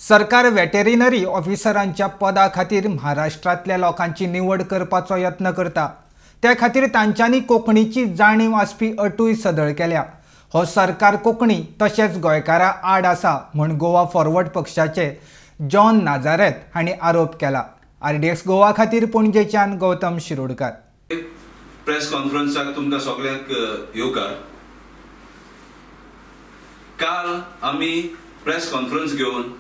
सरकार वेटेरिनरी ऑफिसरांच्या पदा खातीर महाराष्ट्रांतल्या लोकांची निवड करपाचो यत्न करता। त्या खातीर तांच्यांनी कोंकणीची जाणीव आसपी अटूय सदळ केल्या। हो सरकार कोंकणी तशेंच गोंयकारा आड आसा म्हूण गोवा फॉरवर्ड पक्षाचे जॉन नाझारेथ हांणी आरोप केला। आरडीएक्स गोवा खातीर पणजेच्यान गौतम शिरोडकर। प्रेस कॉन्फरन्साक तुमकां सगळ्यांक येवकार। काल आमी प्रेस कॉन्फरन्स घेवन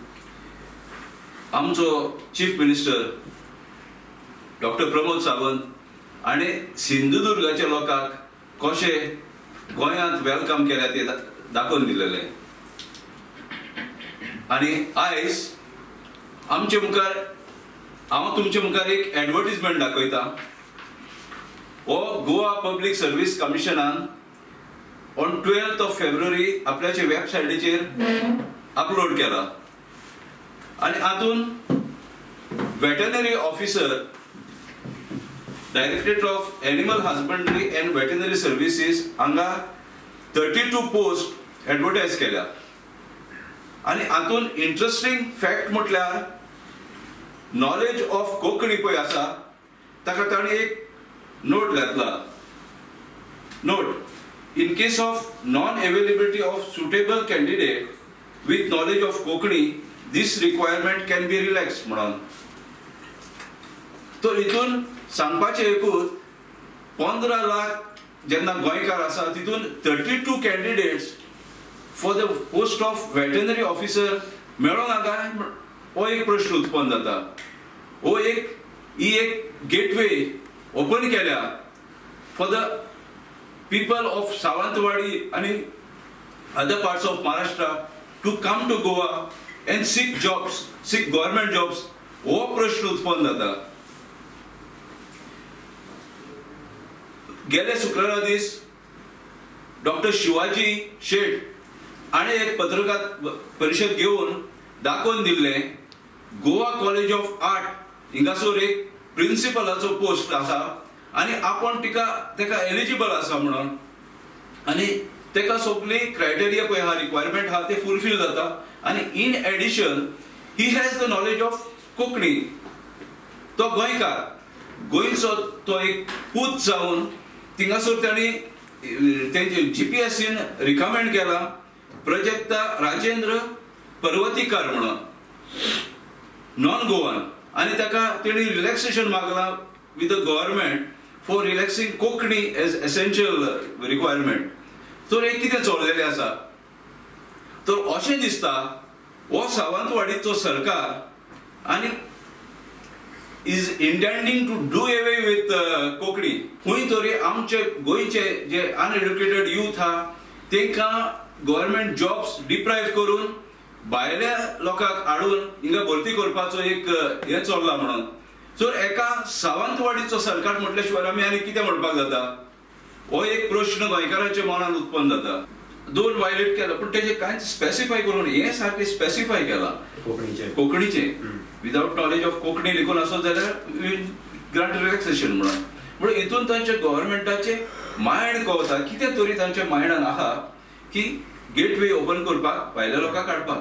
आमचो chief minister doctor Pramod Sawant आनी सिंधुदुर्गाच्या लोकांक कशे गोंयांत welcome केल्या ते दाखोवन दिलेले। आनी आयज आमचे मुखार हांव तुमचे मुखार एक एडवर्टीजमेंट दाखयता। हो गोवा पब्लीक सर्वीस कमिशनान ऑन 12 फेब्रुवारी आपल्याचे वेबसायटीचेर अपलोड केला आनी हातून veterinary officer directorate of animal husbandry and veterinary services हांगा 32 पोस्ट एडवर्टायज केल्या। आनी हातून इंट्रस्टिंग फॅक्ट म्हटल्यार नॉलेज ऑफ कोंकणी पळय आसा ताका ताणें एक नोट घातला। Note, in case of non availability of suitable candidate with knowledge of Konkani this requirement can be relax म्हणून। तर हितून सांगपाचें एकूच 15 लाख जेन्ना गोंयकार आसा तितून 32 candidates for the post of veterinary officer मेळोना काय हो एक प्रश्न उत्पन्न जाता। हो एक ही एक गेटवे ओपन केल्या for the people of Sawantwadi आनी other parts of Maharashtra to come to Goa and seek jobs, seek government jobs हो प्रश्न उत्पन्न जाता। गेले शुक्रारा दीस डॉक्टर शिवाजी शेट आनी एक पत्रकार परिशद घेवन दाखोवन दिल्लें गोवा कॉलेज ऑफ आर्ट हिंगासर एक प्रिंसिपलाचो पोस्ट आसा आनी आपूण तिका तेका एलिजिबल आसा म्हणून आनी तेका सगळी क्रायटेरिया पळय आहा, रिक्वायरमेंट आहा ते फुलफील जाता आनी in addition he has the knowledge of Konkani. तो गोंयकार, गोंयचो तो एक पूत जावन थिंगासर तांणी तेंचे जीपीएससीन रिकमेंड केला प्रजक्ता राजेंद्र पर्वतीकर म्हणून नॉन गोवन आनी ताका तेणी relaxation मागला with the government for relaxing Konkani as essential requirement. तर हें कितें चल्लेलें आसा तर अशें दिसता हो सावंतवाडीचो सरकार आनी is intending to do away with Konkani. खंय तरी आमचे गोंयचे जे अनएड्युकेटेड यूथ आहा तेंकां गव्हर्मेंट जॉब्स डिप्रायव करून भायल्या लोकांक हाडून हिंगा भरती करपाचो एक हें चल्लां म्हणून। सो एका सावंतवाडीचो सरकार म्हटल्या शिवाय आमी आनी कितें म्हणपाक जाता हो एक प्रश्न गोंयकारांच्या मनान उत्पन्न जाता। 2 वायलेट केला पूण तेजें कांयच स्पेसिफाय करून हें सारकें स्पेसिफाय केलां कोंकणीचें विदावट नॉलेज ऑफ कोंकणी लिखून आसत जाल्यार वील ग्रांट रिलॅक्सेशन म्हणून। म्हणून हितून तांच्या गव्हर्मेंटाचें मायंड कळता कितें तरी तांच्या मायंडान आहा की गेटवे ओपन करपाक भायल्या लोकांक काडपाक।